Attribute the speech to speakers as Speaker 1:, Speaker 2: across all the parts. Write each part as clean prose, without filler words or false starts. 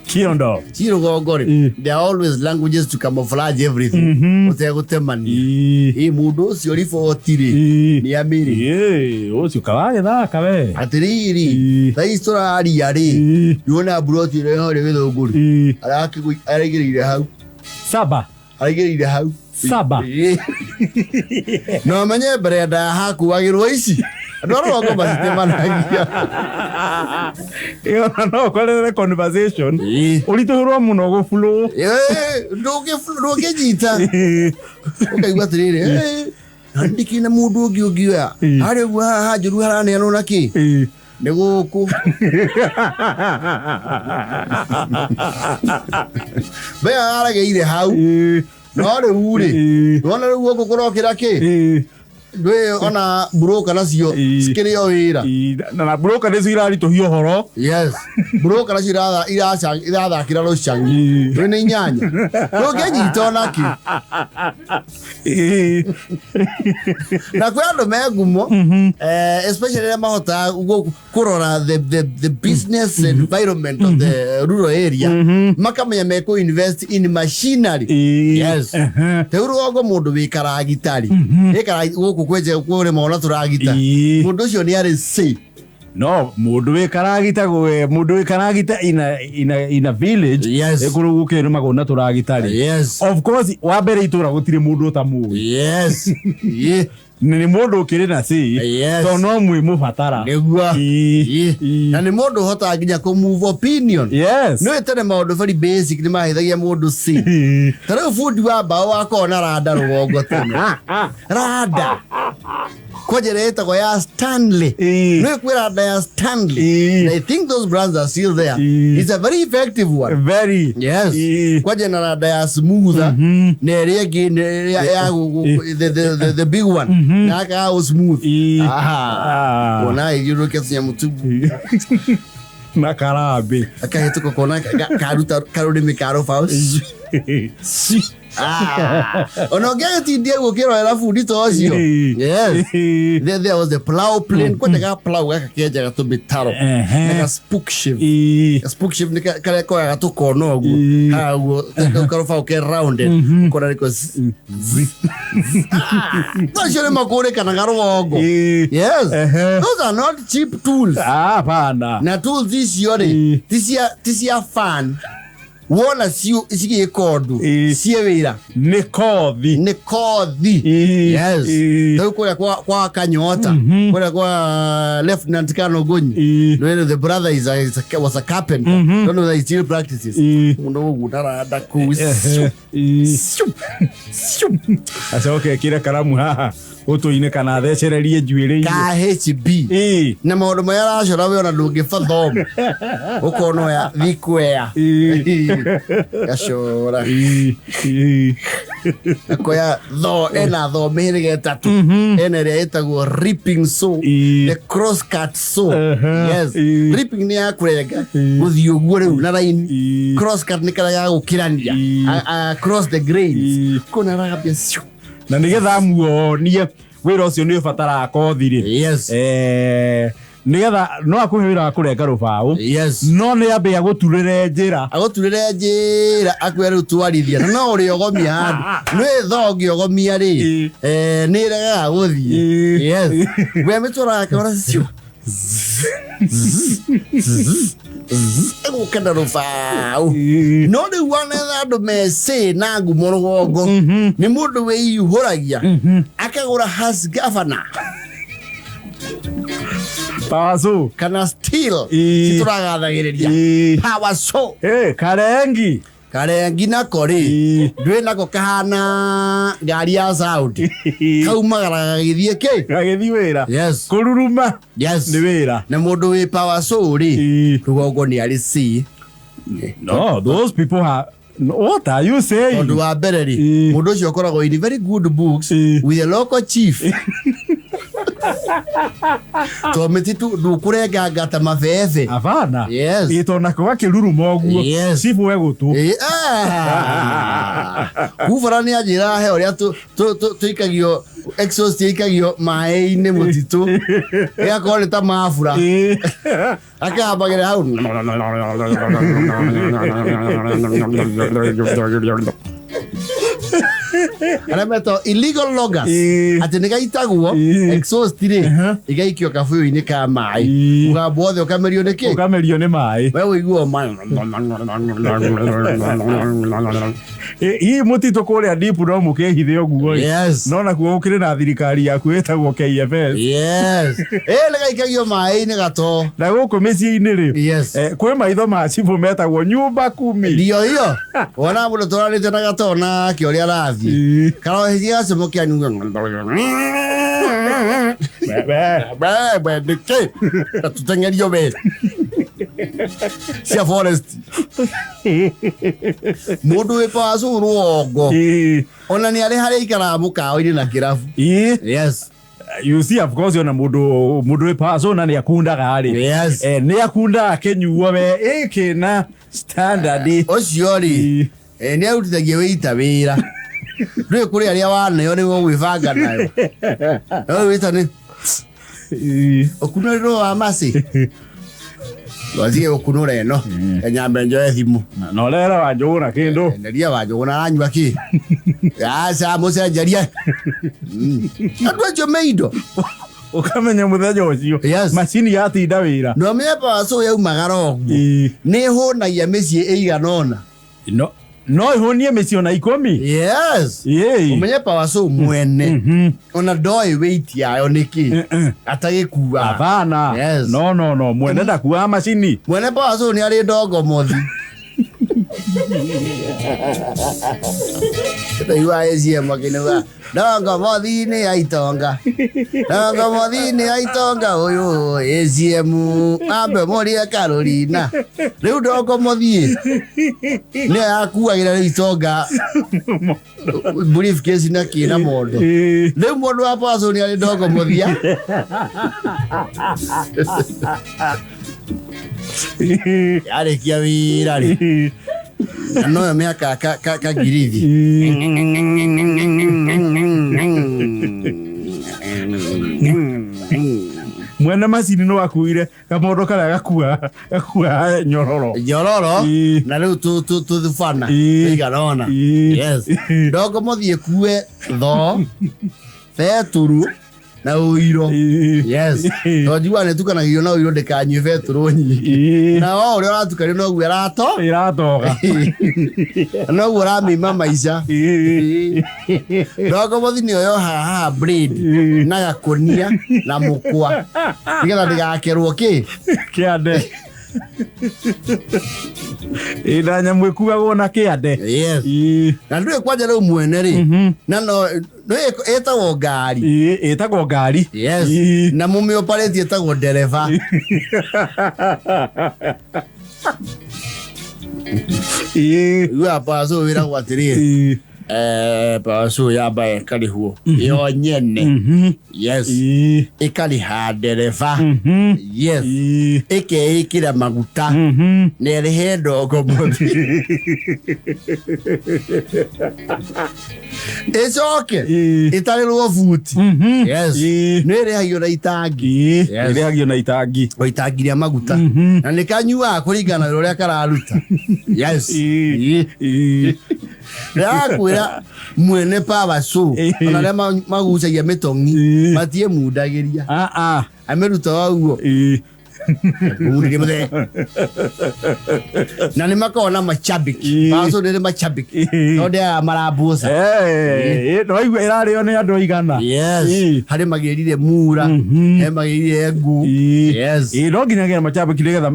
Speaker 1: Kiondo.
Speaker 2: Ci rũgongo rĩ, there are always languages to camouflage everything ũtegũtemania. Ĩ mũndũ ũcio riboti rĩ, nĩ amĩrĩ.
Speaker 1: Ĩ, ũcio kawagĩthaka we.
Speaker 2: Atĩrĩrĩ, thaa ici tũraria rĩ, nĩwona mburoti ĩrĩa ĩ harĩa Gĩthũngũri, araigĩrĩire hau.
Speaker 1: Saba.
Speaker 2: Araigĩrĩire hau.
Speaker 1: Saba.
Speaker 2: Ĩĩ. Na ũmenye mbere ya ndaya hakuagĩrwo ici, andũ a rũgongo matitemanagia.
Speaker 1: Ĩyo no ũkorere conversation.
Speaker 2: Ĩĩ.
Speaker 1: Ũritũhĩrwo mũno gũflow.
Speaker 2: Ĩĩ, ndũngĩnyita. Ũkaigua atĩrĩrĩ, "Ĩĩ, na ndikĩrĩ na mũndũ ũngĩ ũngĩoya. Harĩa ũguo haha hanjũru haraneanwo na kĩ? Nĩ gũkũ." Mbea arageire hau. No rĩu rĩ, nĩwona rĩu gũkũ kũrokĩra kĩ? Ndwĩ ona mburũka nacio cikĩrĩ o wĩra.
Speaker 1: Na mburũka nĩcio iraritũhia ũhoro.
Speaker 2: Yes. Mburũka nacio irathakĩra rũcang'i. Ndwĩ nĩ inyanya. Ndũngĩnyita ona kĩ. Na kwĩ andũ me ngumo, especially arĩa mahotaga kũrora the business environment of the rural area, makamenya mekũ invest in machinery. Yes. Rĩu rũgongo mũndũ wĩ karagitari, ĩ gũkũ kwenje kũrĩmagwo na tũragita, mũndũ ũcio nĩ arĩ safe.
Speaker 1: No mũndũ wĩ karagita gwe mũndũ wĩ karagita in a village, ĩkũrũ gũkĩrĩmagwo na tũragita rĩ, of course wa mbere itũra gũtirĩ mũndũ ũtamũĩ. Nĩ mũndũ ũkĩrĩ na say, tondũ no mwĩ mũbatara.
Speaker 2: Nĩguo. Na nĩ mũndũ ũhotaga nginya kũ move opinion. Nĩ tene maũndũ very basic nĩ mahithagia mũndũ say. Ta rĩu bundi wa mbaũ wakorwo na randa rũgongo tene, randa kwanja ĩrĩa ĩtagwo ya Stanley, nĩ kwĩ randa ya Stanley. And I think those brands are still there. It's a very effective one.
Speaker 1: Very.
Speaker 2: Yes. Kwanja na randa ya smoother, na ĩrĩa ĩngĩ nĩ ĩrĩa ya the big one, na aka smooth. Aha. Kuona ĩthiũrũrũke tũnyamũ tu.
Speaker 1: Na karambĩ.
Speaker 2: Akahĩtũka kona karuta karũrĩmĩ ka rũbaũ. Ah. Ona ũngĩagĩtindia ũguo ũkĩrorera bundi ta ũcio. Yes. There was the plow plane. Kwanja ga plow gaka kenjaga tũmĩtaro. Na ga spook shave. Ga spook shave nĩ karĩa koyaga tũkona ũguo. Haha ũguo karũbaũ ke rounded. Ũkona nĩko zzz, zzz, zzz. Ah. Macio nĩ makũrĩkanaga rũgongo. Yes. Those are not cheap tools.
Speaker 1: Ah, hapana.
Speaker 2: Na tools icio rĩ, ti cia fun. Wona cigĩka ũndũ, ciĩ wĩra.
Speaker 1: Nĩ kothi.
Speaker 2: Nĩ kothi. Yes. Rĩu kũrĩa kwa Kanyota, kũrĩa kwa Lieutenant Kanongonyi, no, the brother was a carpenter. Don't know that he still practices. Mũndũ gũgunda randa kũu.
Speaker 1: Acoke ekĩre karamu haha gũtũ-inĩ kana athecererie njuĩrĩ-inĩ.
Speaker 2: Ka HB. Na maũndũ marĩa aracora we ona ndũngĩbathoma, ũkona oya thikwea gacora, akoya tho ena tho mĩhĩrĩga ĩtatũ, ena ĩrĩa ĩtagwo ripping saw, the cross cut saw. Yes. Ripping nĩ ya kũrenga gũthiĩ ũguo rĩu na raini. Cross cut nĩ karĩa ga gũkĩrania across the grains. Kũna aragambia ciu.
Speaker 1: Na nĩgetha muonie wĩra ũcio nĩ ũbataraga kothi rĩ, nĩgetha no akũhe wĩra wa kũrenga rũbaũ, no nĩ ambe agũturĩre njĩra.
Speaker 2: Agũturĩre njĩra, akwĩra rĩu twarithia, na no ũrĩogomia handũ nĩ tho ũngĩogomia rĩ, nĩ ĩregaga gũthiĩ. Yes, we mĩtwaraga kahora, ciu ĩgũke na rũbaũ. No rĩu wanetha andũ mecĩ na ngumo rũgongo nĩ mũndũ wĩiyũhũragia akagũra Husqvarna
Speaker 1: Power saw.
Speaker 2: Kana steel. Citũragathagĩrĩria power saw.
Speaker 1: Karengi.
Speaker 2: Karengi nako rĩ, ndwĩ nako kahana ngari ya sound, kaumagara gagĩthiĩ kĩ?
Speaker 1: Gagĩthiĩ wĩra.
Speaker 2: Yes.
Speaker 1: Kũruruma.
Speaker 2: Yes.
Speaker 1: Nĩ wĩra.
Speaker 2: Na mũndũ wĩ power saw rĩ, rũgongo nĩ arĩ C.
Speaker 1: No, those people are, what are you saying?
Speaker 2: Tondũ wa mbere rĩ, mũndũ ũcio ũkoragwo in very good books with the local chief. To mĩtitũ ndũkũrenganga ta mabebe.
Speaker 1: Abana.
Speaker 2: Yes.
Speaker 1: Ĩ to nako gakĩruruma ũguo.
Speaker 2: Yes.
Speaker 1: Cibũ we gũtũ.
Speaker 2: Ĩ, ah. Kubara nĩ anjĩra he ũrĩa tũikagio exhaust ĩikagio maĩ-inĩ mũtitũ ĩgakorwo nĩ ta mabura.
Speaker 1: Ĩ.
Speaker 2: Akĩhambagĩra hau. Arĩa metagwo illegal loggers.
Speaker 1: Ĩ.
Speaker 2: Atĩ nĩ gaitagwo
Speaker 1: Ĩ.
Speaker 2: exhaust rĩ ĩgaikio kabũyũ-inĩ ka maĩ.
Speaker 1: Ĩ.
Speaker 2: Mũgambo wothe ũkamerio nĩ kĩ?
Speaker 1: Ũkamerio nĩ maĩ.
Speaker 2: We ũiguo maĩ.
Speaker 1: Ĩ, hihi mũtitũ kũrĩa deep no mũkĩhithe ũguo ĩ.
Speaker 2: Yes.
Speaker 1: No nakuo gũkĩrĩ na thirikari yaku ĩtagwo KFS.
Speaker 2: Yes. Ĩ nĩ gaikagio maĩ-inĩ gato.
Speaker 1: Na gũkũ mĩciĩ-inĩ rĩ.
Speaker 2: Yes.
Speaker 1: Kwĩ maitho ma cibũ metagwo nyumba kumi.
Speaker 2: Ndio hiyo. Wona mũndũ tũranĩte na gato nake ũrĩa arathiĩ.
Speaker 1: Ĩ.
Speaker 2: Karoheria gacemo kĩa nyunga.
Speaker 1: We, we.
Speaker 2: We nĩkĩ? Na tũteng'erio we. Cia forest. Mũndũ wĩ pacu rũgongo.
Speaker 1: Ĩ.
Speaker 2: Ona nĩ arĩ harĩa aikaraga mũkawa-inĩ na kĩrabu.
Speaker 1: Ĩ.
Speaker 2: Yes.
Speaker 1: You see, of course, ona mũndũ wĩ pacu na nĩ akundaga rĩ.
Speaker 2: Yes.
Speaker 1: Nĩ akundaga akĩnyuo we ĩkĩna standard.
Speaker 2: Ũcio rĩ.
Speaker 1: Ĩ.
Speaker 2: Nĩ arutithagia wĩita wĩra. Ndũĩ kũrĩ arĩa waneo nĩguo gwĩbanga nayo. No wĩta nĩ
Speaker 1: Ĩ.
Speaker 2: ũkunũrĩrwo wa macĩ. Wathiĩ gũkunũra ĩno. Nyambe njoe thimũ.
Speaker 1: Na ũrera wa njũgũ na kĩndũ.
Speaker 2: Enderia wa njũgũ na aranyua kĩ? Aca mũcenjerie. Andũ acio me indo.
Speaker 1: Ũkamenya mũthenya ũcio.
Speaker 2: Yes.
Speaker 1: Macini yatinda wĩra.
Speaker 2: Na ũmenye pawaco yaumagara ũguo.
Speaker 1: Ĩ.
Speaker 2: Nĩ ĩhũnagia mĩciĩ ĩigana ũna.
Speaker 1: No no ĩhũnie mĩciĩ ona 10.
Speaker 2: Yes.
Speaker 1: Ĩ.
Speaker 2: Ũmenye pawaco mwene. Ona ndoĩ weight yayo nĩ kĩ. Atagĩkua.
Speaker 1: Hapana.
Speaker 2: Yes.
Speaker 1: No no no mwene ndakuaga macini.
Speaker 2: Mwene pawaco nĩ arĩ ndongo mothi. Ndaigua ACM akĩneuga ndongo mothi nĩ ya itonga. Ndongo mothi nĩ ya itonga ũyũ ACM ambe mũrie Carolina. Rĩu ndongo mothi nĩyo yakuagĩra rĩu itonga briefcase na kĩ na mondo.
Speaker 1: Ĩ.
Speaker 2: Rĩu mũndũ wa pawaco nĩ arĩ ndongo mothia. Yarĩkia wĩra rĩ.
Speaker 1: Ĩ.
Speaker 2: Na noyo mĩaka kagirithi.
Speaker 1: Mwene macini no akuire kamondo karĩa gakua nyororo.
Speaker 2: Nyororo
Speaker 1: Ĩ.
Speaker 2: na rĩu tũthubana
Speaker 1: Ĩ.
Speaker 2: tũigana ũna.
Speaker 1: Ĩ.
Speaker 2: Yes. Ndongo mũthiĩ kue thoo betũrũ na ũiro.
Speaker 1: Ĩ.
Speaker 2: Yes.
Speaker 1: Ĩ.
Speaker 2: Tondũ njiguaga nĩ tukanagio na ũiro ndĩkanyue betũrũ nyingĩ.
Speaker 1: Ĩ.
Speaker 2: Na o ũrĩa ũratukanio noguo ĩrato.
Speaker 1: Ĩratoga.
Speaker 2: Na noguo ũramĩima maica.
Speaker 1: Ĩ.
Speaker 2: Ndongo mũthi nĩyo yohaga haha blade
Speaker 1: Ĩ.
Speaker 2: na gakũnia na mũkwa nĩgetha ndĩgakerwo kĩ.
Speaker 1: Kĩande. Ĩ na nyamũ ĩkuagwo na kĩande.
Speaker 2: Yes.
Speaker 1: Ĩ.
Speaker 2: Na ndũĩ kwanja rĩu mwene rĩ na no nĩ ĩtagwo ngari.
Speaker 1: Ĩ, ĩtagwo ngari.
Speaker 2: Yes.
Speaker 1: Ĩ.
Speaker 2: Na mũmĩoparĩti ĩtagwo ndereba.
Speaker 1: Ĩ.
Speaker 2: Iguaga pawaco wĩragwo atĩrĩrĩ.
Speaker 1: Ĩ.
Speaker 2: Pawaco yamba ĩkarĩhwo yo nyene. Yes.
Speaker 1: Ĩ.
Speaker 2: Ĩkarĩha ndereba. Yes.
Speaker 1: Ĩ.
Speaker 2: Ĩkeĩkĩra maguta. Na ĩrĩhe ndongo mũthi. Ĩcoke
Speaker 1: Ĩ.
Speaker 2: ĩtarĩrwo buti. Yes.
Speaker 1: Ĩ.
Speaker 2: Nĩ ĩrĩhagio na itangi.
Speaker 1: Ĩ.
Speaker 2: Yes.
Speaker 1: Ĩrĩhagio na itangi.
Speaker 2: O itangi rĩa maguta. Na nĩ kanyuaga kũringana na ũrĩa kararuta. Yes.
Speaker 1: Ĩ. Ĩ.
Speaker 2: Ndĩrakwĩra mwene power show
Speaker 1: Ĩ.
Speaker 2: ona arĩa magucagia mĩtong'i
Speaker 1: Ĩ.
Speaker 2: matiĩmundagĩria.
Speaker 1: Ah ah.
Speaker 2: Amĩruta ũguo.
Speaker 1: Ĩ.
Speaker 2: Mundĩrie mũthee. Na nĩ makoragwo na machabiki.
Speaker 1: Ĩ.
Speaker 2: Power show nĩ ĩrĩ machabiki.
Speaker 1: Ĩ.
Speaker 2: No ndĩaga marambuca.
Speaker 1: Eh, no waigua ĩrarĩo nĩ andũ aigana.
Speaker 2: Yes.
Speaker 1: Ĩ.
Speaker 2: Harĩ magĩrire mura. He magĩrire ngu.
Speaker 1: Ĩ.
Speaker 2: Yes.
Speaker 1: Ĩ, no nginyagia machabiki nĩgetha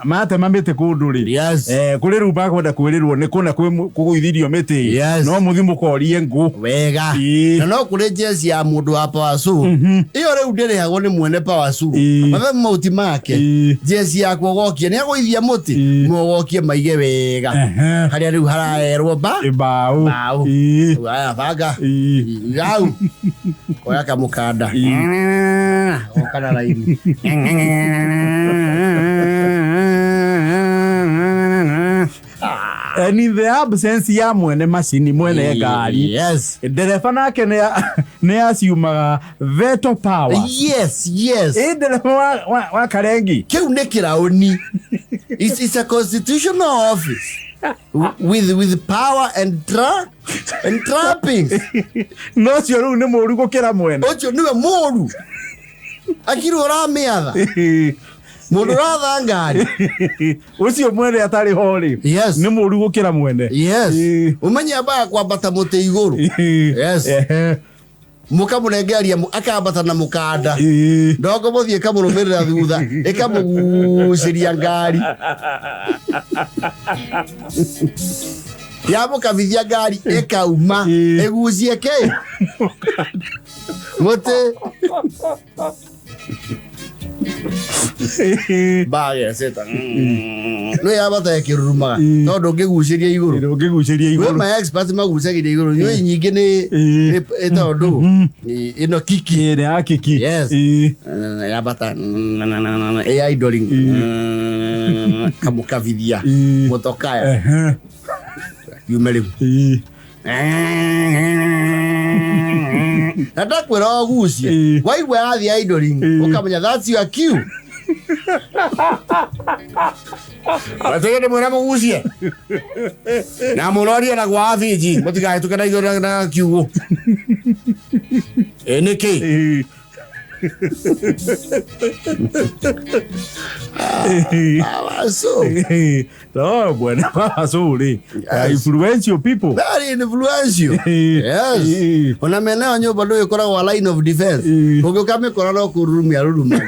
Speaker 1: matema mĩtĩ kũndũ rĩ.
Speaker 2: Yes.
Speaker 1: Kũrĩ rĩu makwenda kwĩrĩrwo nĩ kũna kũgũithirio mĩtĩ.
Speaker 2: Yes.
Speaker 1: No mũthiĩ mũkorie ngũ.
Speaker 2: Wega.
Speaker 1: Ĩ.
Speaker 2: Na no kũrĩ jezi ya mũndũ wa power show. Ĩyo rĩu ndĩrĩhagwo nĩ mwene power show.
Speaker 1: Ĩ.
Speaker 2: Mathaa mahuti Make jeci yaku ũgokie nĩ agũithia mũtĩ, mũgokie maige wega harĩa rĩu haraerwo ba
Speaker 1: mbaũ.
Speaker 2: Mbaũ. Aya banga gau koya kamũkanda oka na raini.
Speaker 1: And in the absence ya mwene macini, mwene ngari, ndereba nake nĩ aciumaga veto power. Ĩ ndereba wa Karengi.
Speaker 2: Kĩu nĩ kĩraũni. It's a constitutional office with power and trappings.
Speaker 1: No ũcio rĩu nĩ mũru gũkĩra mwene.
Speaker 2: Ũcio nĩwe mũru akiri ũramĩatha, mũndũ ũratha ngari.
Speaker 1: Ũcio mwene atarĩ ho rĩ, nĩ mũru gũkĩra mwene.
Speaker 2: Ũmenye ambaga kwambata mũtĩ igũrũ. Mũkamũnengeria akambata na mũkanda, ndongo mũthiĩ ĩkamũrũmĩrĩra thutha, ĩkamũgucĩria ngari, yamũkabithia ngari ĩkauma, ĩgucie kĩ mũtĩ bageceta no yambata ĩkĩrurumaga tondũ ndũngĩgucĩria igũrũ.
Speaker 1: Ũngĩgucĩria
Speaker 2: Gwĩ
Speaker 1: igũrũ.
Speaker 2: Ma expert magucagĩria igũrũ, nyũĩ nyingĩ nĩ nĩ tondũ ĩno kiki.
Speaker 1: Ĩ, nĩ ya kiki.
Speaker 2: Yambata ĩ idling, kamũkabithia mũtokaya yume rĩu na ndakwĩra ũgucie. Waigua yathiĩ idling, ũkamenya that's your cue. Wetegete ndĩmwĩra mũgucie na mũrorie na gwa binji, mũtigahĩtũke na igũrũ na kiugũ. Ĩ nĩkĩ? So
Speaker 1: No, bwana Masuri. Influential people.
Speaker 2: Very influential. Yes. Ona mena nyũmba ndũĩ ĩkoragwo line of defense. Ũngĩũka mĩkora no kũrurumia ruruma.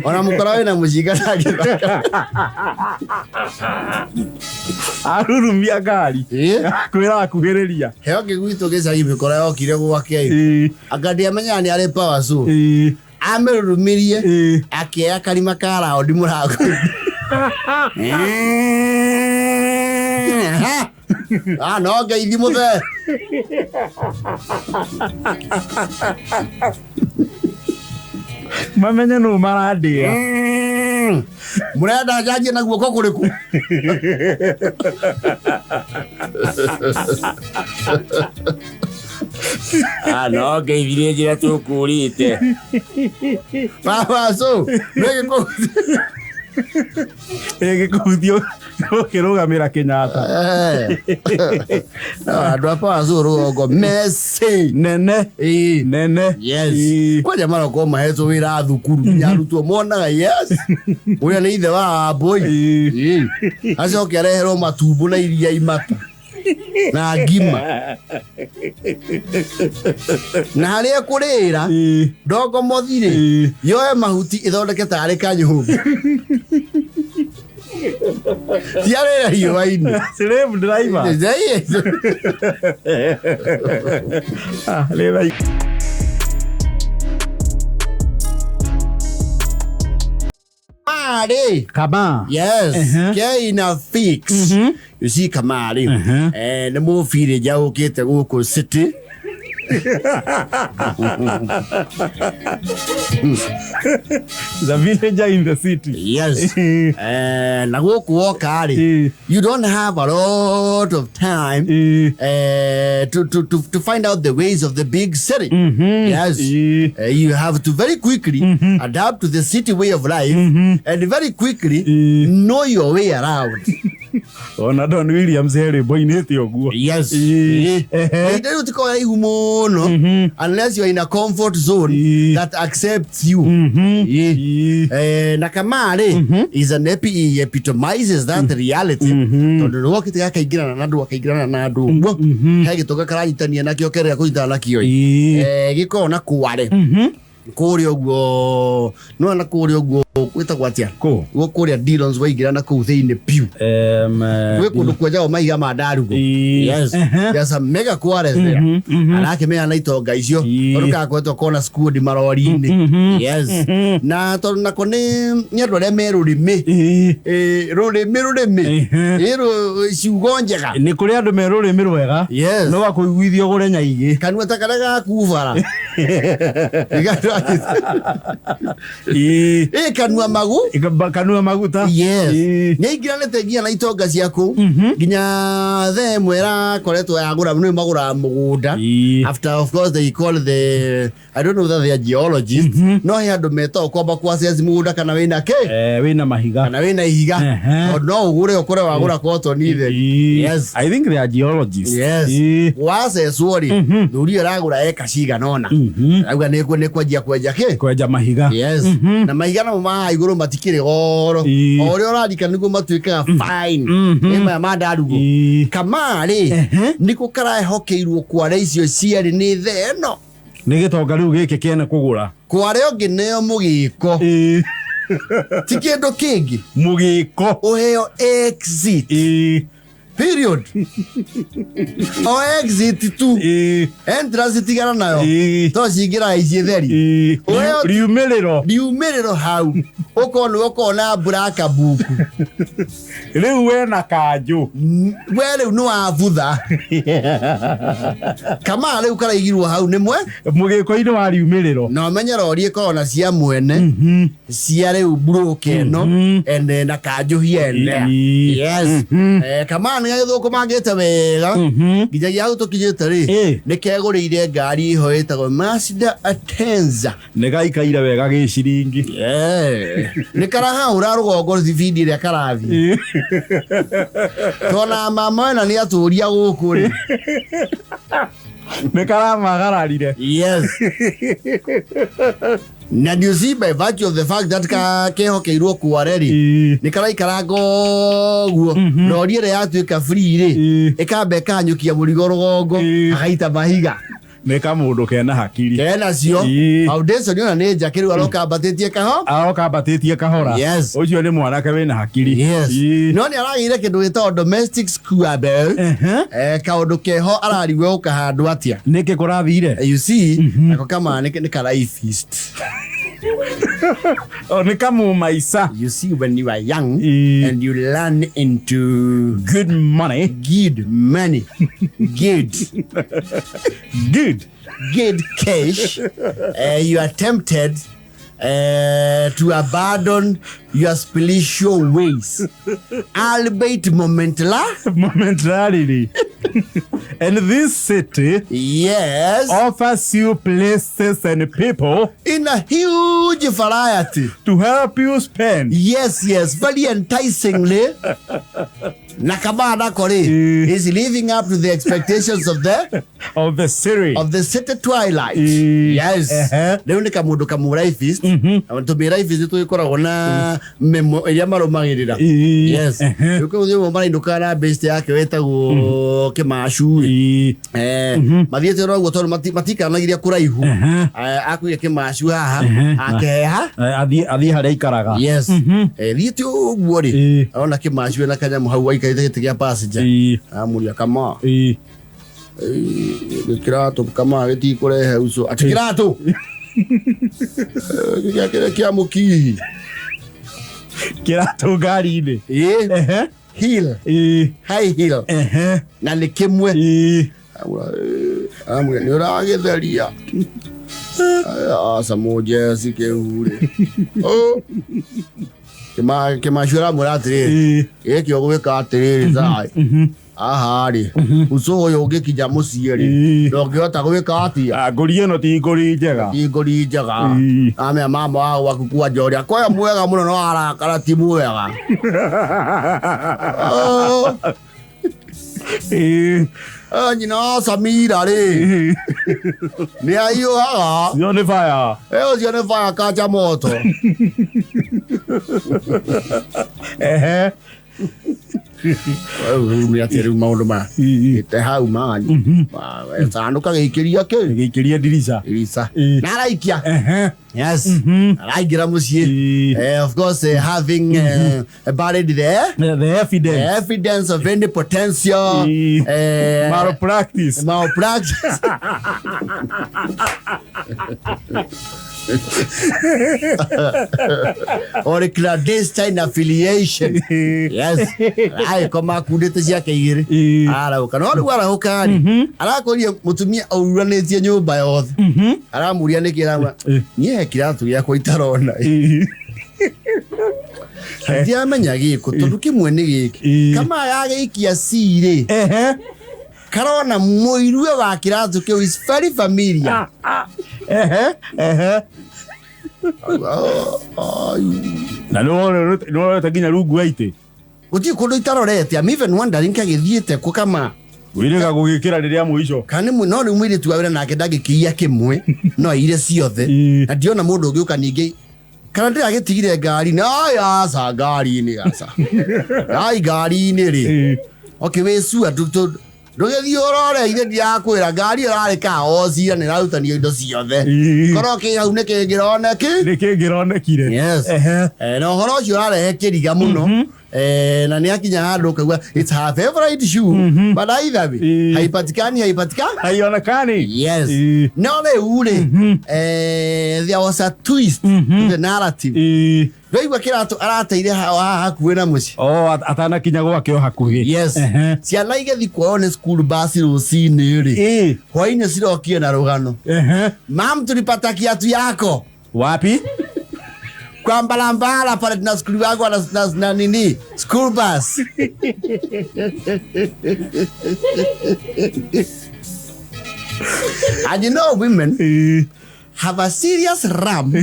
Speaker 2: Ona mũkora wĩna mũcinga ndangĩthaka.
Speaker 1: Arurumia ngari. Kwĩra akuhĩrĩria.
Speaker 2: Heo kĩgwitũ gĩcagi mĩkora yokire gwake. Anga ndiamenyaga nĩ arĩ power so. Amĩrurumirie akĩoya karima ka raundi mũrango. Ah, no ngeithi mũthee.
Speaker 1: Mamenye nũ marandĩa.
Speaker 2: Mũrenda njanjie na guoko kũrĩkũ? Ah, no ngeithirie njĩra tũkũrĩte. Baba so, nĩgĩkũ
Speaker 1: Ĩgĩkũhutio ũkĩrũgamĩra Kenyatta.
Speaker 2: Andũ a power so rũgongo messy.
Speaker 1: Nene. Nene.
Speaker 2: Kwanja marokorwo mahetwo wĩra thukuru nginya arutwo monaga yes ũrĩa nĩ ithe wa Wambũi. Acoke areherwo matumbo na iria imata na ngima na harĩa ekũrĩra ndongo mothirĩ yoe mahuti ĩthondeke tarĩ kanyũmba, ti arĩra riũa-inĩ.
Speaker 1: Slave driver. Ah, rĩra.
Speaker 2: Kamari.
Speaker 1: Kama.
Speaker 2: Yes. Ke ina fix. You see Kamari. Nĩ mũbirĩ ũkĩte gũkũ city.
Speaker 1: The villager in the city.
Speaker 2: Yes. Na gũkũ woka rĩ, you don't have a lot of time to find out the ways of the big city. Yes. You have to very quickly adapt to the city way of life and very quickly know your way around.
Speaker 1: Ona Don Williams he rwĩmbo-inĩte ũguo.
Speaker 2: Ihinda rĩu ti ihu mũno unless you are in a comfort zone that accepts you. Na Kamari is an he epitomizes that reality tondũ nĩ wokĩte gakaingĩrana na andũ, akaingĩrana na andũ ũguo, he gĩtũnga karanyitania nakĩo kerĩa kũnyitana nakĩo. Gĩkoragwo na kware kũrĩa ũguo, nĩwona kũrĩa ũguo. Gwĩtagwo atĩa?
Speaker 1: Kũ?
Speaker 2: Kũrĩa Dillons waingĩra na kũu thĩinĩ piũ. Gwĩ kũndũ kwenjagwo mahiga ma ndarugo. Yes. There's a mega quarries there. Arakĩmenya na itonga icio. Tondũ kakoretwo kona squad marori-inĩ. Yes. Na tondũ nako nĩ nĩ andũ arĩa me rũrĩmĩ. Rũrĩmĩ rũrĩmĩ. Ciugo njega.
Speaker 1: Nĩ kũrĩ andũ me rũrĩmĩ rwega.
Speaker 2: Yes.
Speaker 1: No akũiguithia ũgũre nyaigĩ.
Speaker 2: Kanua ta karĩa gakubara. Kanua magu.
Speaker 1: Kanua maguta.
Speaker 2: Yes. Nĩ aingĩranĩte nginya na itonga ciaku. Nginya the ĩmwe ĩrakoretwo yagũra nĩ magũraga mũgũnda. After of course they call the, I don't know whether they are geologists. No he andũ metagwo kwamba ku assess mũgũnda kana wĩna kĩ?
Speaker 1: Wĩna mahiga.
Speaker 2: Kana wĩna ihiga. Tondũ no ũgũre ũkore wagũra cotton theri. Yes.
Speaker 1: I think they are geologists.
Speaker 2: Yes. Wacecwo rĩ, thuri ĩyo ĩragũra eka cigana ũna. Auga nĩ kwenjia kwenja kĩ?
Speaker 1: Kwenja mahiga.
Speaker 2: Yes. Na mahiga namo ma igũrũ matikĩrĩ goro. O ũrĩa ũrarika nĩguo matuĩkaga fine. Nĩ maya ma ndarugo. Kamarĩ nĩko karahokeirwo kware icio cierĩ nĩ the ĩno.
Speaker 1: Nĩ gĩtonga rĩu gĩkĩ kĩene kũgũra.
Speaker 2: Kware ũngĩneo mũgĩko. Ti kĩndũ kĩngĩ.
Speaker 1: Mũgĩko.
Speaker 2: Ũheo exit. Period. O exit tu. Entrance tigana nayo. To cingĩra ici theri. Ũheo
Speaker 1: riumĩrĩro.
Speaker 2: Riumĩrĩro hau. Ũkorwo nĩ ũkona black book.
Speaker 1: Rĩu we na kanjũ.
Speaker 2: We rĩu nĩ wabutha. Kama rĩu karaigirwo hau nĩ mwe.
Speaker 1: Mũgĩko-inĩ wa riumĩrĩro.
Speaker 2: Na ũmenye rori ĩkoragwo na cia mwene. Cia rĩu broke ĩno. And na kanjũ hiene. Yes. Kama nĩ gagĩthũkũmangĩte wega. Nginyagia hau tũkinyĩte rĩ. Nĩ kegũrĩire ngari ĩho ĩtagwo Mazda Atenza.
Speaker 1: Nĩ gaikaire wega gĩciringi.
Speaker 2: Nĩ karahaũra rũgongo thibindi ĩrĩa karathiĩ. Tona mama wena nĩ atũria gũkũ rĩ.
Speaker 1: Nĩ karamagararire.
Speaker 2: Yes. Na you see by virtue of the fact that ka kehokeirwo kware rĩ, nĩ karaikaranga ũguo. Rori ĩrĩa yatuĩka free rĩ, ĩkamba ĩkahanyũkia mũrigo rũgongo, agaita mahiga.
Speaker 1: Nĩ kamũndũ kena hakiri.
Speaker 2: Kena cio. Foundation ĩyo nĩ njake rĩu aroka ambatĩtie kaho.
Speaker 1: Aroka ambatĩtie kahora.
Speaker 2: Yes.
Speaker 1: Ũcio nĩ mwanake wĩna hakiri.
Speaker 2: Yes. No nĩ aragĩire kĩndũ gĩtagwo domestic squabble. Kaũndũ keho ararigwo gũkahandwo atĩa.
Speaker 1: Nĩkĩ kũrathire?
Speaker 2: You see, nako kama nĩ karaifist.
Speaker 1: Oh, nĩ kamũmaica.
Speaker 2: You see, when you are young and you learn into
Speaker 1: good money.
Speaker 2: Good money. Good.
Speaker 1: Good.
Speaker 2: Good cash. You are tempted to abandon your spiritual ways, albeit momentarily.
Speaker 1: Momentarily. And this city,
Speaker 2: yes,
Speaker 1: offers you places and people
Speaker 2: in a huge variety
Speaker 1: to help you spend.
Speaker 2: Yes, yes, very enticingly. Nakabada Kore is living up to the expectations of the
Speaker 1: of the city,
Speaker 2: of the city twilight. Yes. Rĩu nĩ kamũndũ kamũraifist. Tũmĩraifist tũgĩkoragwo na memo ĩrĩa marũmagĩrĩra. Yes. Rĩu kũu ũmwe marainũkaga na best yake wĩtagwo Kĩmacu. Mathiĩte oro ũguo tondũ matikanagiria kũraihu. Akuire Kĩmacu haha akeha
Speaker 1: athiĩ harĩa aikaraga.
Speaker 2: Yes. Thiĩte ũguo rĩ, arona Kĩmacu ena kanyamũ hau aikarĩte gĩtĩ gĩa passenger. Amũria kama. Kĩratũ kama gĩtikũrehe uco. Atĩ kĩratũ. Gĩakĩrĩ kĩa mũkihi.
Speaker 1: Kĩratũ ngari-inĩ.
Speaker 2: Heel. High heel. Na nĩ kĩmwe. Amũria nĩ ũragĩtheria. Aca mũnjeci kĩu rĩ. Kĩmacu aramwĩra atĩrĩrĩ, gĩkĩ ũgwĩka atĩrĩrĩ thai. Aha rĩ, uco ũyũ ũngĩkinya mũciĩ rĩ, ndũngĩhota gwĩka atĩa.
Speaker 1: Ngũri ĩno ti ngũri njega.
Speaker 2: Ti ngũri njega. Amea mama wa gwaku kwanja ũrĩa kwaya mwega mũno no arakara ti mwega. Nyina wa Samira rĩ, nĩ ahiũhaga.
Speaker 1: Ũcio nĩ fire.
Speaker 2: Ũcio nĩ fire kacha moto. Rĩu nĩ atĩa rĩu maũndũ maya ĩte hau mani sanũka gĩikĩria kĩ
Speaker 1: Gĩikĩria ndirica.
Speaker 2: irica
Speaker 1: Ĩ.
Speaker 2: na araikia.
Speaker 1: Ehe.
Speaker 2: Yes, araingĩra mũciĩ.
Speaker 1: Ĩ.
Speaker 2: Of course, having buried there
Speaker 1: The evidence.
Speaker 2: evidence of any potential
Speaker 1: Ĩ. Malpractice.
Speaker 2: Malpractice or clandestine affiliation. Yes, agĩkoma akundĩte ciake igĩrĩ.
Speaker 1: Ĩ.
Speaker 2: Arahũka, no rĩu arahũka rĩ, arakorire mũtumia auranĩtie nyũmba yothe. Aramũria nĩkĩ, aramwĩra
Speaker 1: Ĩ.
Speaker 2: niĩ he kĩratũ gĩakwa itarona.
Speaker 1: Ĩ.
Speaker 2: Ndiamenya gĩkũ tondũ kĩmwe nĩ gĩkĩ.
Speaker 1: Ĩ.
Speaker 2: Kama gagĩikia cirĩ
Speaker 1: Ehe.
Speaker 2: karona mũirue wa kĩratũ kĩu is very familiar.
Speaker 1: Ehe. Ehe.
Speaker 2: Oh,
Speaker 1: Na nĩ worete nginya rungu wa itĩ.
Speaker 2: Gũtirĩ kũndũ itarorete. I'm even wondering kagĩthiĩte kũ kama
Speaker 1: Wĩrĩga gũgĩkĩra rĩrĩa mũico.
Speaker 2: kana nĩ no rĩu mũirĩtu wa wĩra nake ndangĩkĩiya kĩmwe, no aire ciothe.
Speaker 1: Ĩ.
Speaker 2: Na ndiona mũndũ ũngĩũka ningĩ kana ndĩragĩtigire ngari-inĩ. Ai, aca, ngari-inĩ, aca, ai, ngari-inĩ rĩ.
Speaker 1: Ĩ.
Speaker 2: Okay, wĩ sure ndũgĩthiĩ ũrore ithe ndirakwĩra ngari ĩyo ĩrarĩ kaocira nĩ ĩrarutanio indo ciothe.
Speaker 1: Ĩ.
Speaker 2: Korwo kĩ hau nĩ kĩngĩroneki.
Speaker 1: Nĩ kĩngĩronekire.
Speaker 2: Yes.
Speaker 1: Ehe.
Speaker 2: Na ũhoro ũcio ũrarehe kĩriga mũno. Na nĩ akinya handũ ũkaigua it's her favorite shoe, but either way
Speaker 1: Ĩ.
Speaker 2: haipatikani, haipatikani.
Speaker 1: Haionekani.
Speaker 2: Yes.
Speaker 1: Ĩ.
Speaker 2: No rĩu rĩ, there was a twist to the narrative.
Speaker 1: Ĩ.
Speaker 2: Ndwaigua kĩratũ arateire haha hakuhĩ na mũciĩ.
Speaker 1: Oh, atanakinya gwake o hakuhĩ.
Speaker 2: Yes.
Speaker 1: Ehe.
Speaker 2: Ciana igĩthiĩ kuoywo nĩ school bus rũcinĩ rĩ,
Speaker 1: Ĩ.
Speaker 2: hwainĩ cirokire na rũgano.
Speaker 1: Ehe.
Speaker 2: Mam, tulipata kiatu yako
Speaker 1: Wapi?
Speaker 2: Kwa mbalambala pale tunasukuli wako na nini, school bus. And you know women
Speaker 1: Ĩ.
Speaker 2: have a serious RAM.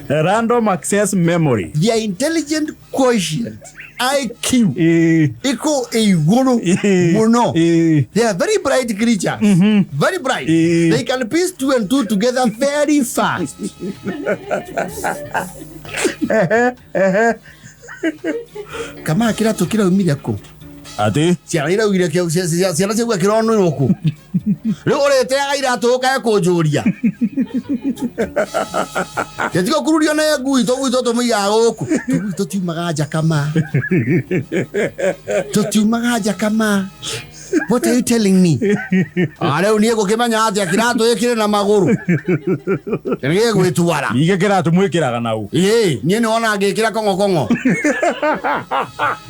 Speaker 1: Random access memory.
Speaker 2: Their intelligent quotient, IQ,
Speaker 1: Ĩ.
Speaker 2: iko igũrũ
Speaker 1: Ĩ.
Speaker 2: mũno.
Speaker 1: Ĩ.
Speaker 2: They are very bright creatures. Very bright. They can piece two and two together very fast.
Speaker 1: Ehe. Ehe.
Speaker 2: Kama kĩratũ kĩraumire kũ?
Speaker 1: Atĩ?
Speaker 2: Ciana iraugire ciana ciauga kĩronirwo kũ? Rĩu ũrĩteaga iratũ ũkae kũnjũria. Gĩtigo kururio nĩ ngui, tũgui tũtũmĩigaga gũkũ. Tũgui tũtiumaga nja kama. Tũtiumaga nja kama. What are you telling me? Ah, rĩu niĩ ngũkĩmenya atĩa kĩratũ gĩkĩrĩ na magũrũ? Nĩ gĩgwĩtwara.
Speaker 1: Ningĩ kĩratũ mwĩkĩraga nau.
Speaker 2: Ĩĩ, niĩ nĩ wona ngĩkĩra kong'o kong'o.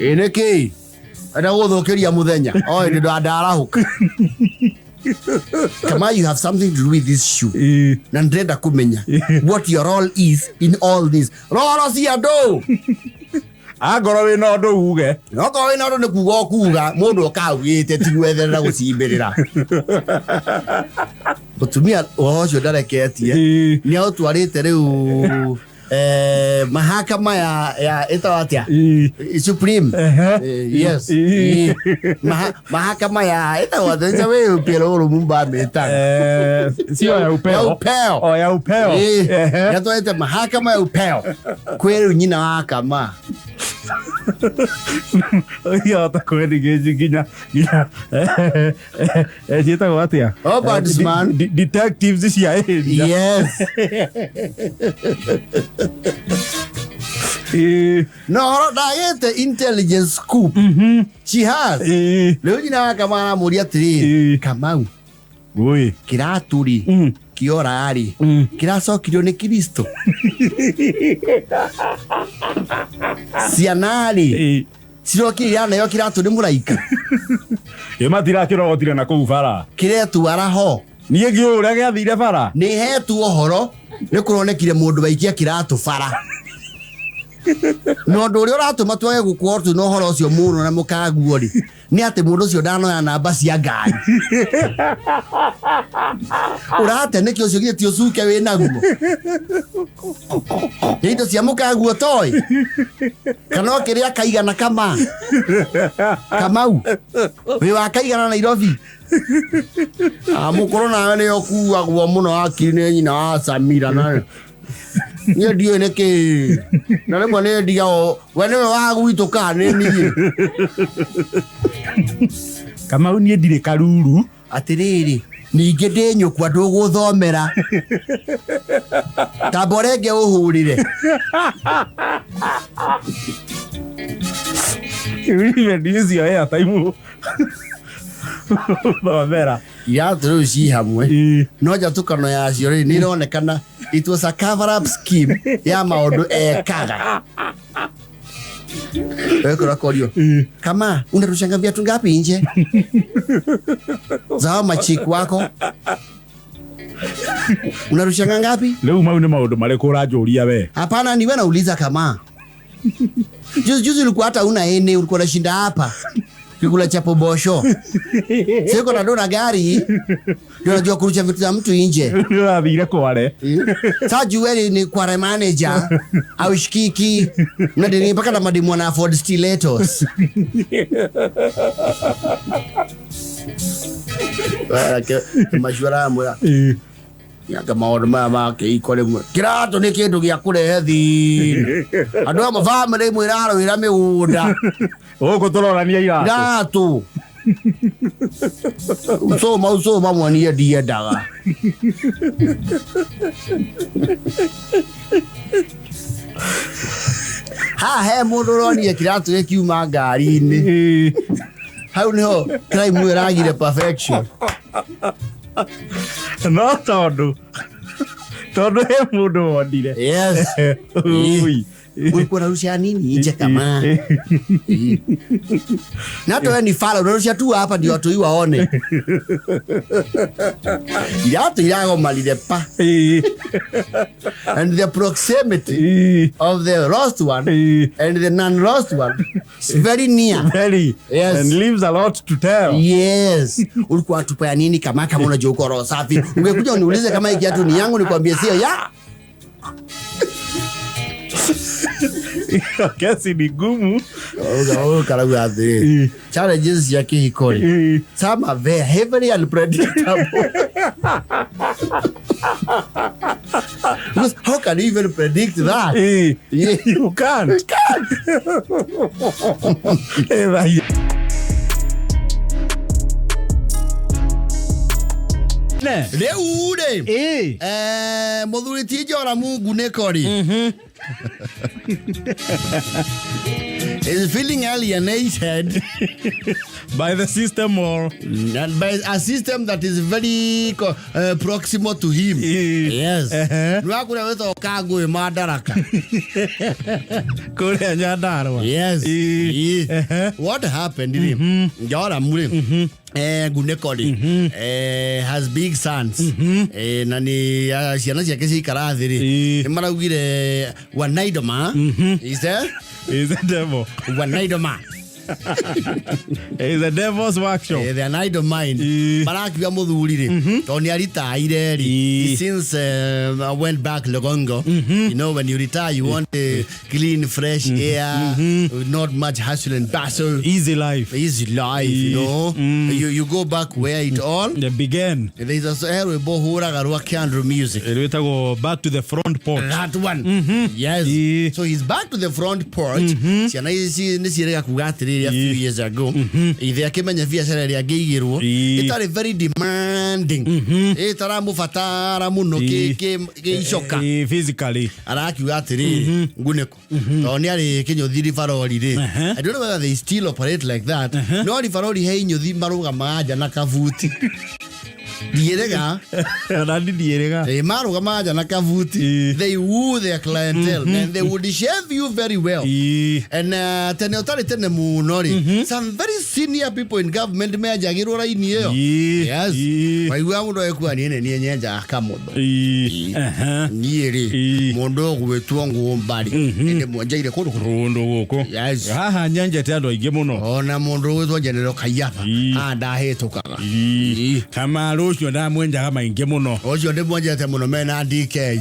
Speaker 2: Ĩ nĩkĩ? Enda gũthũkĩria mũthenya. O hĩndĩ ndarahũka. Kama you have something to do with this shoe.
Speaker 1: Ĩ.
Speaker 2: Na ndĩrenda kũmenya what your role is in all this. Roro cia andũ.
Speaker 1: Angorwo wĩna ũndũ uge.
Speaker 2: Nokorwo wĩna ũndũ nĩ kuga ũkuga mũndũ ũkaugĩte ti gwetherera gũcimbĩrĩra. Mũtumia ũhoro ũcio ndareketie.
Speaker 1: Ĩ.
Speaker 2: Nĩ aũtwarĩte rĩu mahakama ya ĩtagwo atĩa?
Speaker 1: Ĩ.
Speaker 2: Supreme.
Speaker 1: Ehe.
Speaker 2: Yes.
Speaker 1: Ĩ.
Speaker 2: Mahakama ya ĩtagwo atĩa? Wĩ upeo rũmumba mĩtaga.
Speaker 1: Sio ya upeo.
Speaker 2: Ya upeo.
Speaker 1: Oh, ya upeo. Ehe.
Speaker 2: Nĩatwarĩte mahakama ya upeo kwĩ rĩu nyina wa Kama.
Speaker 1: Ihota kwendingĩji nginya ciĩtagwo atĩa?
Speaker 2: Ombudsman.
Speaker 1: Detectives cia area.
Speaker 2: Yes.
Speaker 1: Ĩ.
Speaker 2: No horo ndagĩte intelligence scoop. She has.
Speaker 1: Ĩ.
Speaker 2: Rĩu nyina wa Kamau aramũria atĩrĩrĩ, Kamau,
Speaker 1: Ui.
Speaker 2: kĩratũ rĩ kĩora rĩ, kĩracokirio nĩ Kristo? Ciana rĩ
Speaker 1: Ĩ.
Speaker 2: cirokire iraneo kĩratũ nĩ mũraika?
Speaker 1: Ĩ matirakĩrogotire na kũu bara.
Speaker 2: Kĩretwara ho.
Speaker 1: Niĩ ngĩũĩ ũrĩa gĩathire bara.
Speaker 2: Nĩ hetwo ũhoro nĩ kũronekire mũndũ waikia kĩratũ bara, na ũndũ ũrĩa ũratũma twage gũkorwo twĩna ũhoro ũcio mũno na mũkaguo rĩ, nĩ atĩ mũndũ ũcio ndanoya namba cia ngari. Ũrate nĩkĩ? Ũcio githĩ ti ũcuke wĩ naguo? Nĩ indo cia mũkaguo toĩ kana ũkĩrĩa kaigana kama Kamau wĩ wa kaigana Nairobi. Ah, mũkũrũ nawe nĩ ũkuagwo mũno hakiri nĩ nyina wa Samira na Niĩ ndiũĩ nĩ kĩĩ. Na rĩmwe nĩ ndigagwo we nĩwe wa gwitũ kana nĩ niĩ.
Speaker 1: Kamau niĩ ndirĩ karuru.
Speaker 2: Atĩrĩrĩ, ningĩ ndĩ nyũkwa ndũgũthomera. Tamba ũrenge ũhũrĩre.
Speaker 1: Even use your airtime. Thomera.
Speaker 2: Iratũ rĩu ci hamwe. No njatũkano yacio rĩ nĩ ironekana it was a cover up scheme ya maũndũ ekaga. Wekora korio. Kama unarushanga viatu ngapi nje? Zao machiku wako. Unarushanga ngapi?
Speaker 1: Rĩu mau nĩ maũndũ marĩkũ ũranjũria we?
Speaker 2: Hapana, niwe nauliza kama. Juzi juzi ulikuwa hata una ene, ulikuwa unashinda hapa. Kikula chapo bosho. Siko na dona gari. Ndio unajua kurusha vitu za mtu nje.
Speaker 1: Ũrathire kware.
Speaker 2: Sasa juu wewe ni kware manager au shikiki. Mnadeni mpaka na mademu wana afford stilettos. Macuara mwĩra anga maũndũ maya ma kĩhiko rĩmwe kĩratũ nĩ kĩndũ gĩa kũrehe thĩna andũ amwe bamĩrĩ imwe irarũĩra mĩgũnda
Speaker 1: Gũkũ tũrorania iratũ.
Speaker 2: Iratũ ucũma ucũma mwenie ndiendaga. Haha he mũndũ ũronire kĩratũ gĩkiuma ngari-inĩ. Hau nĩho crime ĩyo ĩragire perfection.
Speaker 1: No tondũ he mũndũ wonire.
Speaker 2: Yes.
Speaker 1: Ui.
Speaker 2: Ulikuwa unarusha nini nje kama? Na hata wewe ni fala unarusha tu hapa ndio watu hii waone. Iratũ iragomanire pa. And the proximity of the lost one and the non-lost one is very near.
Speaker 1: Very.
Speaker 2: Yes.
Speaker 1: And leaves a lot to tell.
Speaker 2: Yes. Ulikuwa tupa ya nini kama kama unajua uko roho safi. Ungekuja uniulize kama hiki kiatu ni yangu nikwambie sio ya.
Speaker 1: Kesi ni gumu.
Speaker 2: Karauga atĩrĩrĩ. Challenges cia kĩhiko rĩ. Some are very heavily unpredictable. Because how can you even predict that?
Speaker 1: Yeah. You can't.
Speaker 2: You can't. Rĩu rĩ, mũthuri ti Njora Mungu nĩ kori. Is feeling alienated
Speaker 1: by the system or
Speaker 2: and by a system that is very proximal to him. Yes. Nĩwakũrĩa wĩtagwo Kangũĩ Madaraka.
Speaker 1: Kũrĩa Nyandarua.
Speaker 2: Yes. What happened rĩ? Njora rĩ. Ngunĩko rĩ, has big sons. Na nĩ ciana ciake ciikara thĩ rĩ. Nĩ maraugire Wanaidoma. Is there?
Speaker 1: Is a devil.
Speaker 2: Wanaidoma.
Speaker 1: Is a devil's workshop.
Speaker 2: The idle mind. Marakiuga mũthuri rĩ, tondũ nĩ aritaire rĩ. Since I went back Logongo, you know, when you retire, you want clean, fresh air, not much hustle and bustle.
Speaker 1: Easy life.
Speaker 2: Easy life, you know. You go back where it all
Speaker 1: began.
Speaker 2: There's a rwĩmbo hũraga rwa Candle Music.
Speaker 1: Rwĩtagwo Back to the Front Porch.
Speaker 2: That one. Yes. So he's back to the front porch. Ciana ici nĩ ciĩrĩga kuga atĩrĩrĩ a few years ago. Ithe akĩmenya biacara ĩrĩa angĩigĩrwo ĩtarĩ very demanding. Ĩtaramũbatara mũno kĩicoka.
Speaker 1: Physically.
Speaker 2: Arakiuga atĩrĩrĩ, ngunĩko. Tondũ nĩ arĩ kĩnyũthi ribarori rĩ. I don't know whether they still operate like that. No ribarori he inyũthi marũgamaga nja na kabuti. Ndiĩrĩga.
Speaker 1: Ona niĩ ndiĩrĩga.
Speaker 2: Marũgamaga nja na kabuti. They woo their clientele and they would shave you very well. And tene ũtarĩ tene mũno rĩ, some very senior people in government menjagĩrwo raini ĩyo. Yes. Waiguaga mũndũ agĩkua niĩ nĩ niĩ nyenjaga kamũtho. Niĩ rĩ, mũndũ ũgwĩtwo Ngũmba rĩ, nĩ ndĩmwenjeire kũndũ kũndũ.
Speaker 1: Kũndũ gũkũ.
Speaker 2: Yes.
Speaker 1: Haha nyenjete andũ aingĩ mũno.
Speaker 2: Ona mũndũ ũgwĩtwo General Kaiafa, haha ndahĩtũkaga.
Speaker 1: Kamaru ũcio ndamwenjaga maingĩ mũno.
Speaker 2: Ũcio ndĩmwenjete mũno mena DK.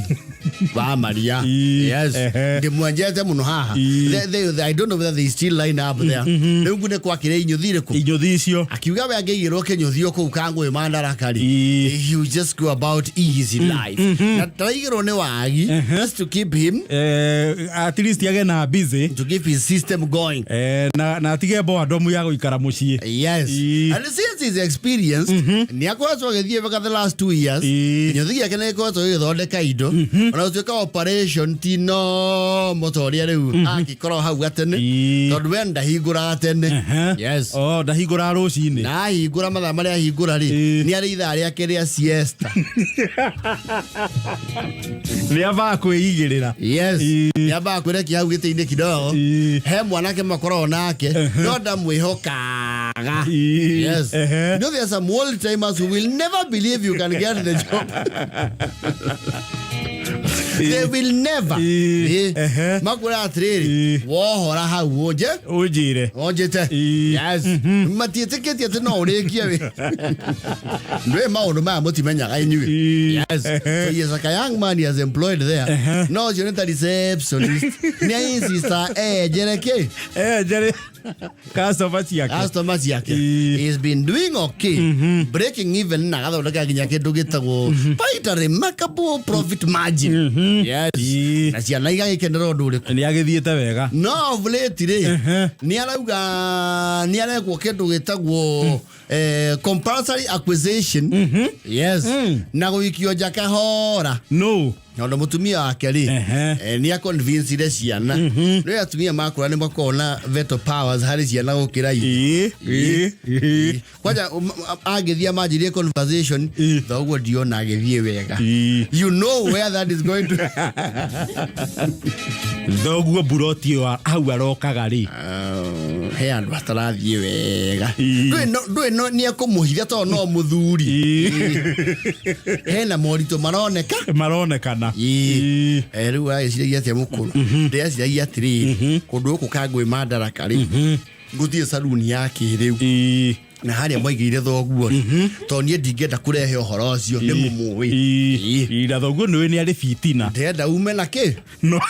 Speaker 2: Wa Maria. Yes. Ndimwenjete muno haha. I don't know whether they still line up there. Rĩu ngune kwakire inyuthi rĩkũ?
Speaker 1: Inyuthi icio.
Speaker 2: Akiuga we angĩigĩrwo kĩnyũthi kũu Kangũyũ Mandaraka rĩ, he will just go about easy life. Na taraigĩrwo nĩ wagi, just to keep him
Speaker 1: At least age na busy,
Speaker 2: to keep his system going.
Speaker 1: Na atige boredom ya gũikara mũciĩ.
Speaker 2: Yes. And since he's experienced, nĩ akoretwo agĩthiĩ wega the last 2 years. Kĩnyũthi gĩake nĩ gĩkoretwo gĩgĩthondeka indo. Ona gũtuĩka operation ti no ta ũrĩa rĩu angĩkorwo hau gatene. Tondũ we ndahingũraga tene. Yes.
Speaker 1: Oh, ndahingũraga rũcinĩ.
Speaker 2: Na ahingũra mathaa marĩa ahingũra rĩ, nĩ arĩ ithaa rĩake rĩa siesta.
Speaker 1: Nĩ ambaga kwĩigĩrĩra.
Speaker 2: Yes. Nĩ ambaga kwĩrekia hau gĩtĩ-inĩ kidogo. He mwanake makoragwo nake, no ndamwĩhokaga. Yes. You know there are some old timers who will never believe you can get the job. They will never. Makwĩra atĩrĩrĩ, wohora hau ũnje
Speaker 1: Ũnjĩre.
Speaker 2: Ũnjĩte. Yes. Matiĩtĩkĩtie atĩ no ũrĩkie wĩ. Ndũĩ maũndũ maya mũtimenyaga inyuĩ. Yes. So he is like a young man he has employed there. No ũcio nĩ ta receptionist. Nĩ insista enjere kĩ?
Speaker 1: Enjere customer ciake.
Speaker 2: Customer ciake. He's been doing okay. Breaking even na agathondeka nginya kĩndũ gĩtagwo quite a remarkable profit margin. Yes. Na ciana igagĩkenera ũndũ ũrĩkũ?
Speaker 1: Nĩ agĩthiĩte wega.
Speaker 2: No of late rĩ, nĩ arauga nĩ arekwo kĩndũ gĩtagwo compulsory acquisition. Yes. Na gũikio nja kahora.
Speaker 1: No.
Speaker 2: Tondũ mũtumia wake rĩ, nĩ aconvincire ciana. Rĩu atumia makũra nĩ makoragwo na veto powers harĩ ciana gũkĩra ithe. Kwanja angĩthiĩ amanjirie conversation, thoguo ndiona agĩthiĩ wega. You know where that is going to.
Speaker 1: Thoguo mburoti ĩyo hau arokaga rĩ.
Speaker 2: He andũ atarathiĩ wega. Ndũĩ no nĩ ekũmũhitha tondũ no mũthuri. Hena moritũ maroneka.
Speaker 1: Maronekana.
Speaker 2: Rĩu agĩciragia atĩa mũkũrũ? Ndĩreciragia atĩrĩrĩ, kũndũ gũkũ Kangũĩ Mandaraka rĩ, gũtirĩ saruni ya kĩrĩu. Na harĩa mwaigĩire thoguo rĩ, tondũ niĩ ndingĩenda kũrehe ũhoro ũcio, nĩ mũmũĩ.
Speaker 1: Na thoguo nĩũĩ nĩ arĩ fitina.
Speaker 2: Ndĩrenda ume na kĩ?
Speaker 1: No.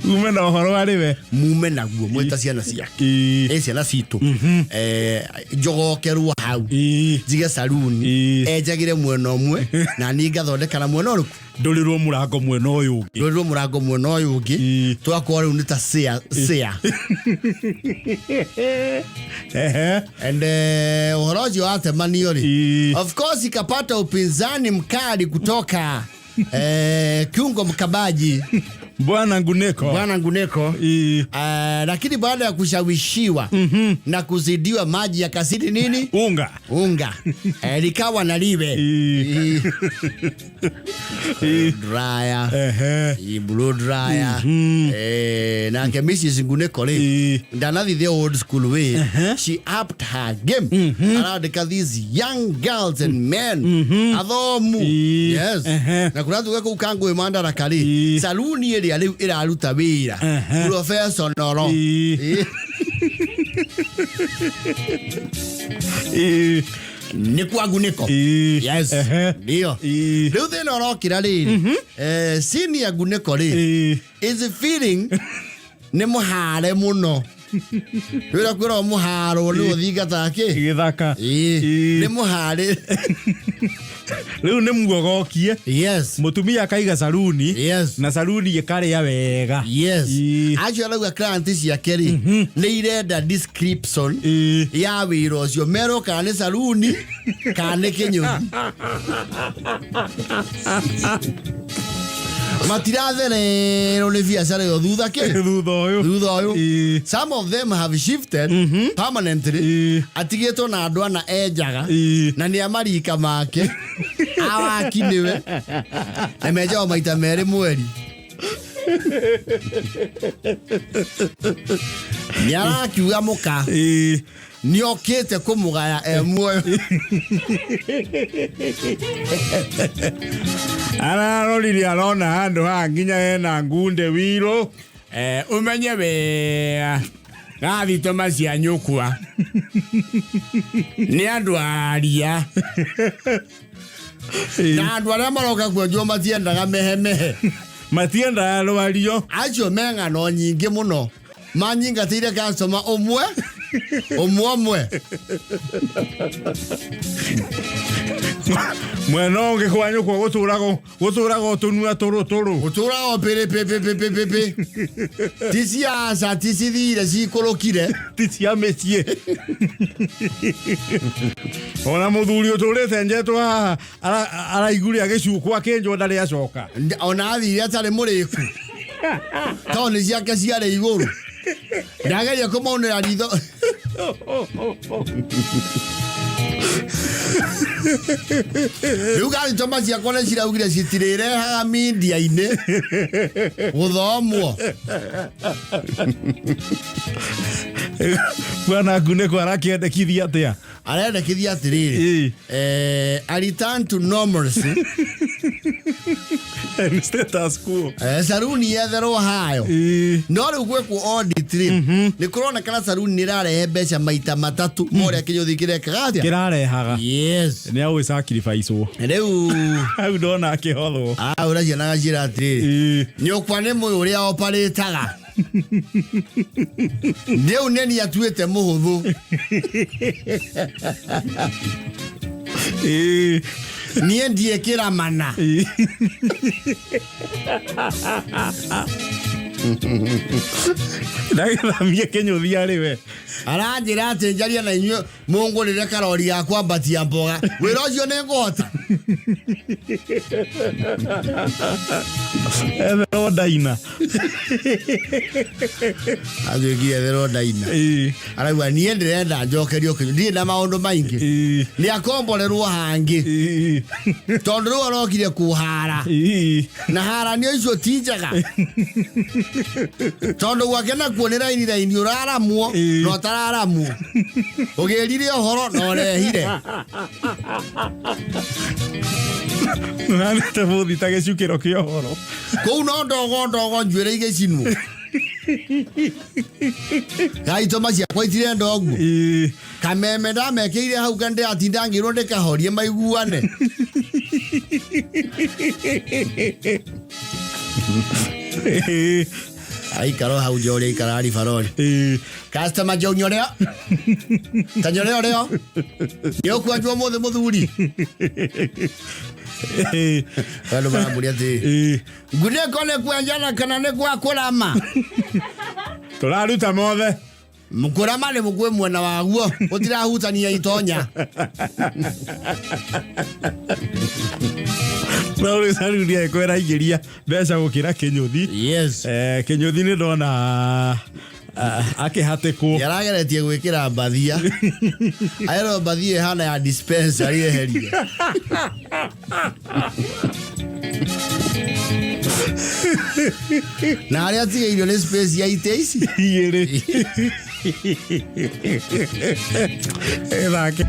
Speaker 1: Ume na ũhoro arĩ we.
Speaker 2: Mume naguo mwĩta ciana ciake. Ciana citũ. Njogokerwo hau. Njige saruni. Enjagĩre mwena ũmwe na niĩ ngathondeka na mwena ũrĩkũ?
Speaker 1: Ndũrĩrwo mũrango mwena ũyũ ũngĩ.
Speaker 2: Ndũrĩrwo mũrango mwena ũyũ ũngĩ. Twakorwo rĩu nĩ ta share. And ũhoro ũcio watemanio rĩ, of course ikapata upinzani mkali kutoka kiungo mkabaji
Speaker 1: Bwana Nguneko.
Speaker 2: Bwana Nguneko. Lakini baada ya kushawishiwa na kuzidiwa maji yakazidi nini?
Speaker 1: Unga.
Speaker 2: Unga. Likawa na liwe. Dryer. Blow dryer. Na ke Mrs. Nguneko rĩ, ndanathi the old school way. She upped her game. Arandĩka these young girls and men. Athomu. Yes. Na kũratuga kũu Kangũĩ Mandaraka rĩ, saluni ĩrĩa rĩu ĩraruta wĩra. Professor Noro. Nĩ kwa Ngunĩko. Yes. Ndio. Rĩu thĩna ũrokĩra rĩrĩ, senior Ngunĩko rĩ, is feeling nĩ mũhare mũno. Wĩra kwĩrwo mũharwo nĩ ũthingataga kĩ?
Speaker 1: Gĩthaka.
Speaker 2: Nĩ mũhare.
Speaker 1: Rĩu nĩ muogokie.
Speaker 2: Yes.
Speaker 1: Mũtumia akaiga saruni.
Speaker 2: Yes.
Speaker 1: Na saruni ĩkarĩa wega.
Speaker 2: Yes. Acio arauga client ciake rĩ, nĩ irenda description ya wĩra ũcio merwo kana nĩ saruni kana nĩ kĩnyũthi. Matirathererwo nĩ biacara ĩyo thutha kĩ?
Speaker 1: Thutha ũyũ.
Speaker 2: Thutha ũyũ. Some of them have shifted permanently. Atigĩtwo na andũ ana enjaga. Na nĩ a marika make. Awaki nĩwe. Na menjagwo maita merĩ mweri. Nĩ arakiuga mũka. Nĩ okĩte kũmũgaya e muoyo.
Speaker 1: Ararorire arona handũ haha nginya hena ngunde wiro. Umenye wega.
Speaker 3: Gathitoma cia nyũkwa nĩ andũ aria na andũ arĩa maroka kwenjwo matiendaga mehemehe.
Speaker 1: Matiendaga rwario.
Speaker 2: Acio me ng'ano nyingĩ mũno manyingatĩire customer ũmwe ũmwe ũmwe.
Speaker 1: Mwena ũngĩ kwa nyũkwa gũtũrago gũtũraga tũnua tũrũ tũrũ.
Speaker 2: Gũtũraga pĩrĩ pĩ pĩ pĩ pĩ pĩ pĩ. Ti ciaca ti cithire cikũrũkire.
Speaker 1: Ti cia mĩciĩ. Ona mũthuri ũtũrĩte njetwo haha araigure agĩcukwo akĩnjwo ndarĩ acoka.
Speaker 2: Ona athire atarĩ mũrĩku. Tondũ nĩ ciake ciarĩ igũrũ. Ndageria kũmaunĩra ritho. Rĩu gathitoma ciakwa nĩ ciraugire citirĩrehaga mindia-inĩ gũthomwo.
Speaker 1: Bwana Ngunĩko arakĩendekithia atĩa?
Speaker 2: Arendekithia atĩrĩrĩ, a return to normalcy.
Speaker 1: And status quo.
Speaker 2: Saruni yetherwo hayo. No rĩu gwĩkwo audit rĩ, nĩ kũronekana saruni nĩ ĩrarehe mbeca maita matatũ ma ũrĩa kĩnyũthi kĩrekaga atĩa?
Speaker 1: Kĩrarehaga.
Speaker 2: Yes.
Speaker 1: Nĩ agwĩ sacrifice wo.
Speaker 2: Rĩu
Speaker 1: hau ndona akĩhothwo.
Speaker 2: Ahũra ciana agaciĩra atĩrĩrĩ, nyũkwa nĩ mũĩ ũrĩa oparĩtaga. Rĩu nĩ niĩ atuĩte mũhũthũ. Niĩ ndiĩkĩra mana.
Speaker 1: Ndagĩthamie kĩnyũthi arĩ we.
Speaker 2: Aranjĩra atĩ njarie na inyuĩ mũngũrĩre karori ga kwambatia mboga. Wĩra ũcio nĩ ngũhota.
Speaker 1: Etherwo ndaina.
Speaker 2: Atuĩkire etherwo ndaina. Arauga niĩ ndĩrenda njokerio kĩnyũ, ndirĩ na maũndũ maingĩ. Nĩ akomborerwo hangĩ. Tondũ rĩu arokire kũhara. Na haranio icio ti njega. Tondũ gwake nakuo nĩ raini raini ũraramwo na ũtararamwo. Ũgĩrire ũhoro na ũrehire.
Speaker 1: Ũranĩte bũthi ta gĩcukĩro kĩa ũhoro.
Speaker 2: Kũu no ndogo ndogo njuĩrĩ igĩcinwo. Gaitoma ciakwa itirenda ũguo. Kameme ndamekĩire hau ka ndĩratinda ngĩrwo ndĩkahorie maiguane. Aikara o hau nja ũrĩa aikara ribarori. Customer Joe nyorea. Ta nyorea ũrĩo. Nĩ ũkwenjwo ũmũthĩ mũthuri. Andũ maramũria atĩrĩ, Ngunĩko nĩ kwenjana kana nĩ gwa kũrama?
Speaker 1: Tũraruta mothe.
Speaker 2: Kũrama nĩ kwĩ mwena waguo, gũtirahutania itonya.
Speaker 1: No rĩu saruni ĩgĩkorwo ĩraingĩria mbeca gũkĩra kĩnyũthi.
Speaker 2: Yes.
Speaker 1: Kĩnyũthi nĩ ndona akĩhatĩkwo.
Speaker 2: Yarageretie gwĩkĩra mbathia. Aerwo mbathia ĩhana ya dispensary eherie. Na harĩa atigĩirio nĩ space ya itĩ ici.
Speaker 1: Igĩrĩ. Ĩthake.